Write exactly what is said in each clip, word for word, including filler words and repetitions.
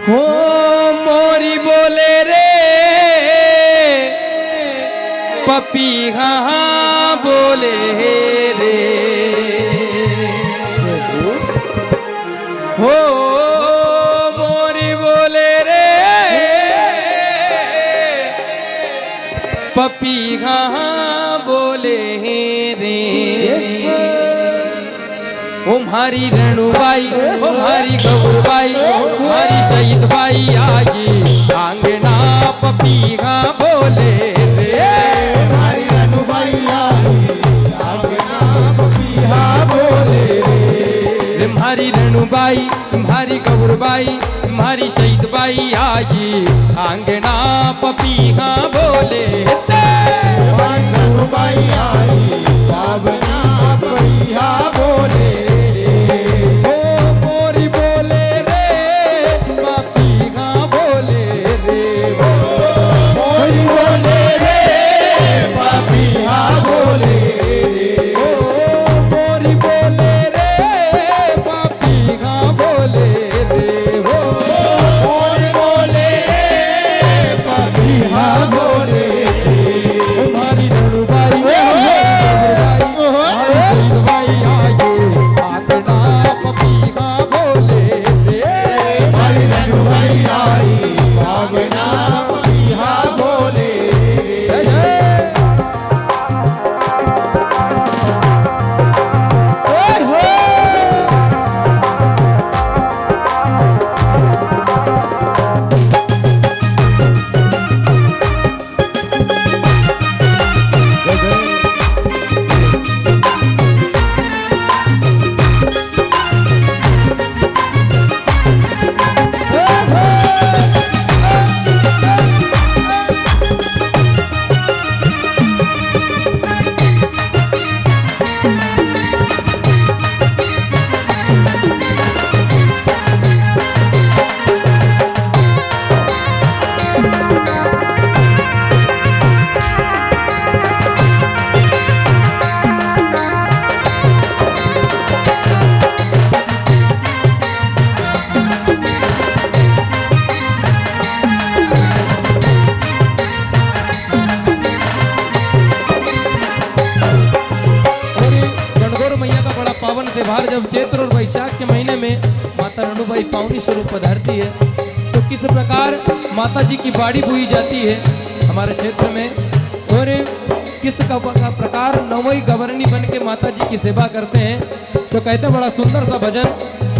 हो मोरी बोले रे, पपीहा बोले रे। हो मोरी बोले रे, पपीहा बोले रे। ओ म्हारी रेणुबाई, ओ म्हारी गौरबाई, ओ म्हारी शहीदबाई आई, आंगणा पपीहा बोले रे। म्हारी रेणुबाई आई, आंगणा पपीहा बोले रे। रे म्हारी रेणुबाई, म्हारी गौरबाई, म्हारी शहीदबाई आई, आंगणा पपीहा बोले रे। म्हारी रेणुबाई आई, आंगणा पपीहा बोले रे। ओ मोरी बोले रे, पपीहा बोले रे। ओ मोरी बोले रे, पपीहा बोले रे। ओ मोरी बोले रे, पपीहा बोले रे। ओ मोरी बोले रे, पपीहा बोले रे। ओ म्हारी रेणुबाई, ओ म्हारी रेणुबाई, ओ म्हारी रेणुबाई आयो, आंगणा पपीहा बोले रे। म्हारी रेणुबाई आई, आंगणा पपीहा बोले रे। जय जय। और गणगौर मैया का बड़ा पावन त्योहार, जब चैत्र और वैशाख के महीने में माता रेणुबाई पावनी स्वरूप पधारती है, तो किस प्रकार माता जी की बाड़ी बोई जाती है हमारे क्षेत्र में, और किस का, का प्रकार नवई गवरनी बन के माता जी की सेवा करते हैं, तो कहते बड़ा सुंदर सा भजन।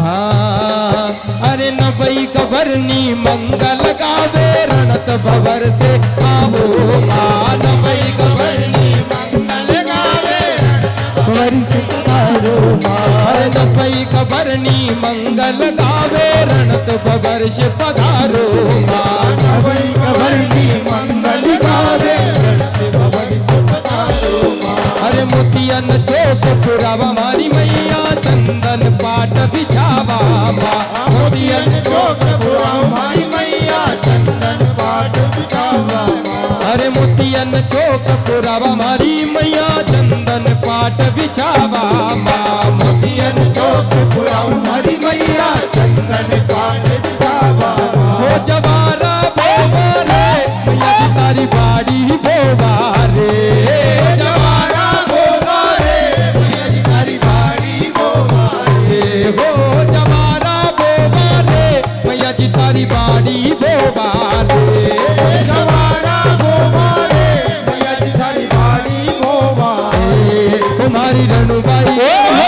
हाँ, अरे नवई गवरनी मंगल गावे, रणत भंवर से आवो माँ। नवई गवरनी मंगल गावे, रणत भंवर से पधारो माँ। अरे नवई गवरनी मंगल गावे, रणत भंवर से पधारो माँ। नवई गवरनी मंगल गावे, रणत भंवर से पधारो माँ। अरे मोतियन चोक पुरावा म्हारी मैया, चंदन पाट बिछावा माँ। मोतियन चोक पुरावा म्हारी मैया, चंदन पाट बिछावा माँ। अरे मोतियन चोक पुरावा म्हारी मैया, चंदन पाट बिछावा माँ। मोतियन चोक पुरावा म्हारी मैया, चंदन पाट बिछावा माँ। हो जवारा बोवा रे, मैया जी थारी बाड़ी बोवा रे। जवारा बोवा रे, मैया जी थारी बाड़ी बोवा रे। हो जवारा बोवा रे, मैया जी थारी बाड़ी बोवा रे। जवारा बोवा रे, मैया जी थारी बाड़ी बोवा रे। ओ म्हारी रेणुबाई, ओ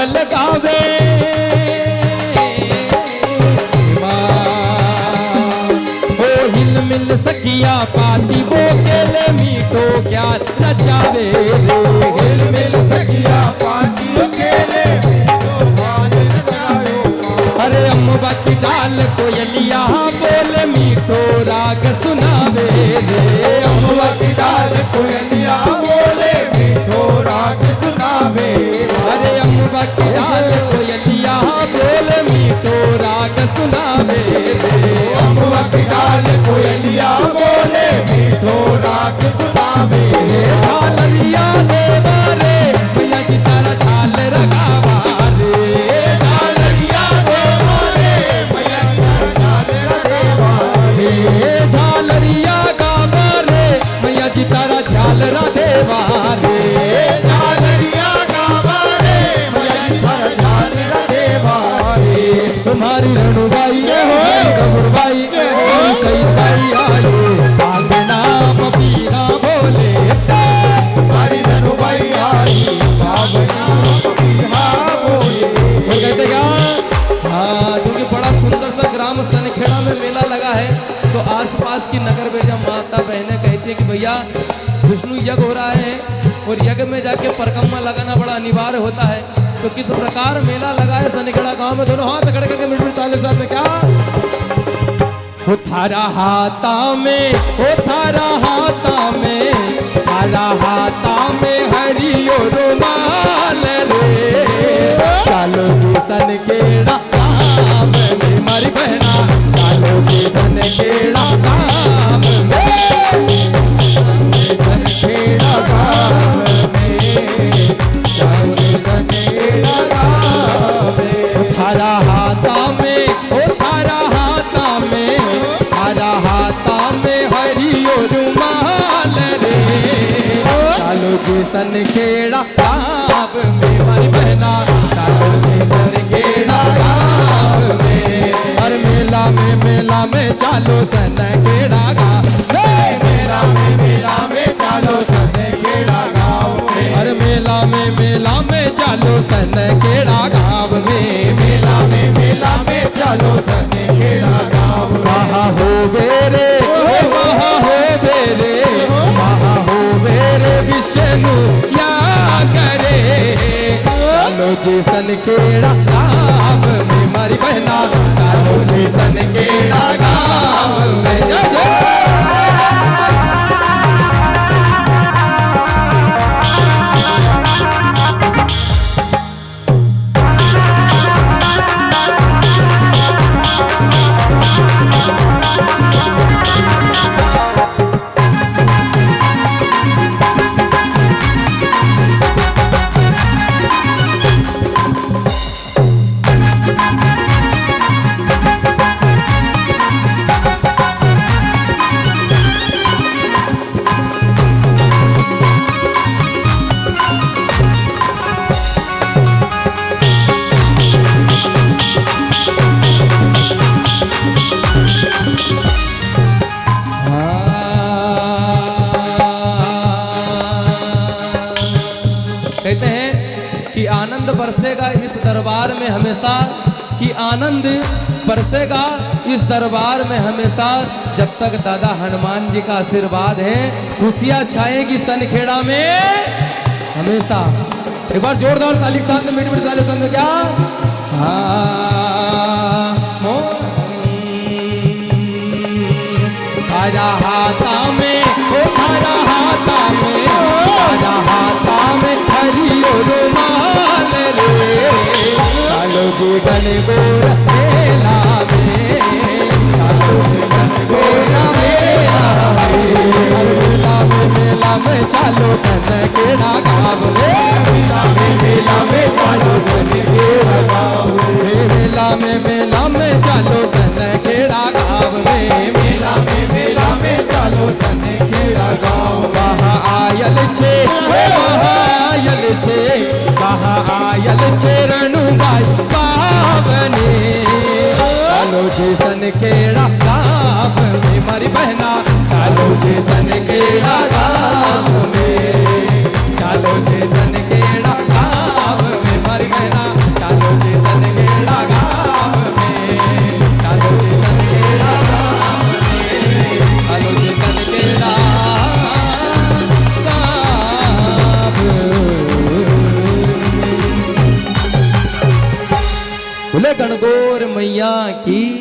लगावे। माँ, ओ हिल मिल सखिया पाती बोकेले मीठो ख्याल रचावे रे। हिल मिल सखिया पाती बोकेले मीठो ख्याल रचावे। अरे अम्बा की डाल कोयलिया बोले मीठो राग सुनावे रे। अम्बा की डाल कोयलिया बोले मीठो राग सुनावे। अरे अम्बा की डाल कोयलिया बोले मीठो राग सुनावे रे। अम्बा की डाल कोयलिया बोले मीठो राग सुनावे। झालरिया देवा रे, मैया जी तारा झालरा गावा रे। झालरिया देवा रे, मैया जी तारा झालरा देवा रे। झालरिया गावा रे, मैया जी तारा झालरा देवा रे। झालरिया गावा रे, मैया जी तारा झालरा देवा रे। तुम्हारी रणुबाई, जय हो। गौरबाई, जय हो। शहीद भाई आयो, पागना पपीहा बोले। तुम्हारी रणुबाई आई, पागना पपीहा बोले। वो कहते क्या? हाँ, क्योंकि बड़ा सुंदर सा ग्राम सनखेड़ा में मेला लगा है, तो आसपास की नगर बेजा माता बहनें कहती है कि भैया, विष्णु यज्ञ हो रहा है और यज्ञ में जाके परिक्रमा लगाना बड़ा अनिवार्य होता है। तो किस प्रकार मेला लगा है सनखेड़ा गांव में, दोनों हाथ खड़े करके मिनट मिनट ताली साथ में क्या? ओ थारा हाथा में, ओ थारा हाथा में, थारा हाथा में हरियो रुमाल रे। चालो जी सनखेड़ा गाम में मारी बहना, चालो जी सनखेड़ा गाम में। सनखेड़ा गाम में, चालो सनखेड़ा गाम में। ओ थारा हाथा में, ओ थारा हाथा में, थारा हाथा में हरियो रुमाल रे। चालो जी सनखेड़ा गाम में मारी बहना, चालो जी सनखेड़ा गाम में। अरे मेला में, मेला में चालो सनखेड़ा गाम में। मेला में, मेला में चालो सनखेड़ा गाम में। अरे मेला में, मेला में चालो सनखेड़ा गाम में। मेला में, मेला में चालो सनखेड़ा गाम में। महा होवे रे, ओ महा होवे रे, महा होवे रे विष्णु या करे। चालो जी सनखेड़ा गाम में मारी बहना, चालो जी सनखेड़ा गाम में। जय जय। कहते हैं कि आनंद बरसेगा इस दरबार में हमेशा, कि आनंद बरसेगा इस दरबार में हमेशा, जब तक दादा हनुमान जी का आशीर्वाद है, खुशियां छाएगी सनखेड़ा में हमेशा। एक बार जोरदार ताली के साथ में मीठी मीठी ताली के साथ में क्या? हाँ, मोहन। थारा हाथा में, ओ थारा हाथा में, थारा हाथा में हरियो रुमाल रे। चालो जी गणगौर मेला में, चालो जी गणगौर मेला में। अरे मेला में, मेला में चालो सनखेड़ा गाम में। मेला में, मेला में चालो सनखेड़ा गाम में। मेला में, मेला में चालो सनखेड़ा गाम में। मेला में, मेला में चालो सनखेड़ा गाम में। वहाँ आयल छे, ओ वहाँ आयल छे, वहाँ आयल छे रणुबाई पावनी। चालो जी सनखेड़ा गाम में मारी बहना, चालो जी सनखेड़ा गाम में, चालो जी सनखेड़ा गाम में मारी बहना। मैया की।